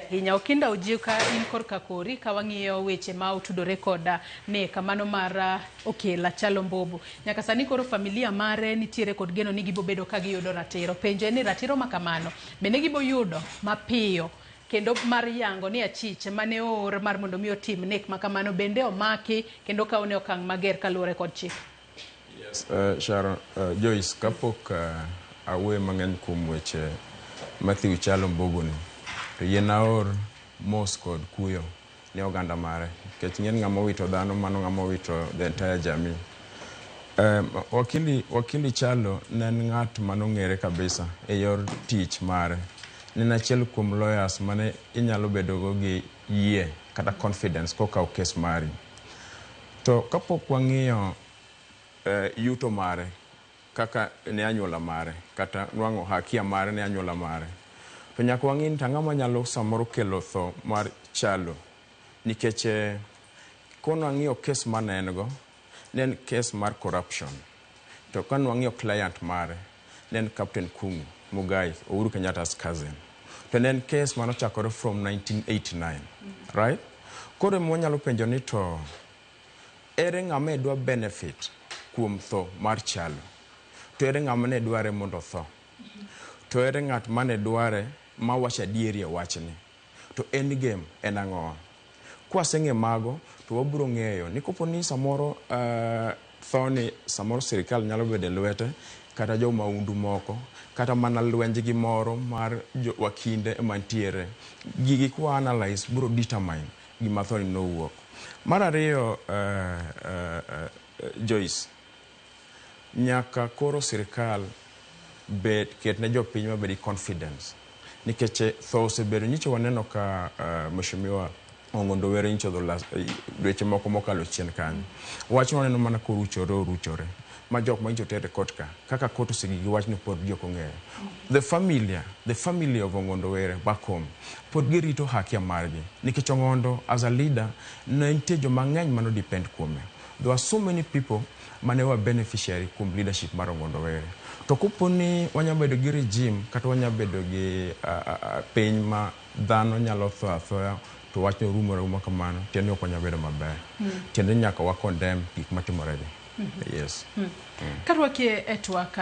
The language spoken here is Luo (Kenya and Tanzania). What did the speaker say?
Ahinya Okinda Ojiuka in korka kori ka wang'iyo weche ma otudore koda nek mano mar Okela Kyalo Mbobu. Nyaka sani koro familia mare nitiere kod geno ni gibo bedo ka giyudo ratiro. Penjo en ni ratiro ma kamano bende gibo yudo mapiyo kendo mar yango ni achich mane oor mar mondo mi otim nek ma kamano bende omaki kendo kawne okang' mager kaluwore kod chik. Yes, Sharon, Joyce, kapok awuoyo mang'eny kuom weche Matthew Kyalo Mbobu ni, to yien aor mos kod kuyo ne oganda mare. Nikech ing'e ni ng'ama owito dhano, mano ng'ama owito the entire jamii. Wakili Kyalo ne en ng'at manong'ere kabisa e yor tich mare. Ne en achiel kuom lawyers mane inyalo bedogo gi yie kata confidence kokawo kes mari. To kapok wang'iyo yuto mare kaka ne anyuola mare kata nwang'o hakia mare ne anyuola mare, to nyaka wang'i ni to ang'o manyalo samoro kelo tho mar Kyalo. Nikech kwanang'iyo kes mane en go, ne en kes mar corruption. To ka nwang'iyo client mare, ne en Captain Kungu Mugai, Uhuru Kenyatta's cousin. To ne en kes manochakore from 1989, right? Koro ema wanyalo penjo ni to ere ng'ama ne dwa benefit kuom tho mar Kyalo? To ere ng'ama ne dware mondo otho? To ere ng'at mane dware mawacho adieri e wachni? To end game en ang'owa? Kwaseng'e mago, to wabiro ng'eyo ni kopo ni samoro thoni samoro sirikal nyalo bedo e lwete, kata jo maundu moko, kata mana lwenjgi moro mar jo wakinde ema ntiere. Gigi kwa analyze biro determine gima thoni nowuok. Mar ariyo, Joyce, nyaka koro sirikal bed ket ne jopiny mabed gi confidence nikech tho osebedo nyicho waneno ka Mheshimiwa Ong'ondo Were nyicho dho dweche moko mokalo chien kanyo. Wach waneno mana koruchore oruchore ma jok ma nyicho ter e court ka kaka court osegik gi wachno pod ji ok ong'eyo. The family of Ong'ondo Were back home pod girito hakia margi nikech Ong'ondo as a leader ne nitie joma ng'eny mano depend kuome. There were so many people mane were beneficiary kuom leadership mar Ong'ondo Were. To kopo ni wanya bedo gi regime kata wanya bedo gi piny ma dhano nyalo tho athoya to wachno rumo aruma kamano, tiende ni ok wanyal bedo maber. Tiende ni nyaka wa condemn gik matimore gi. Yes. Karwaki e twak.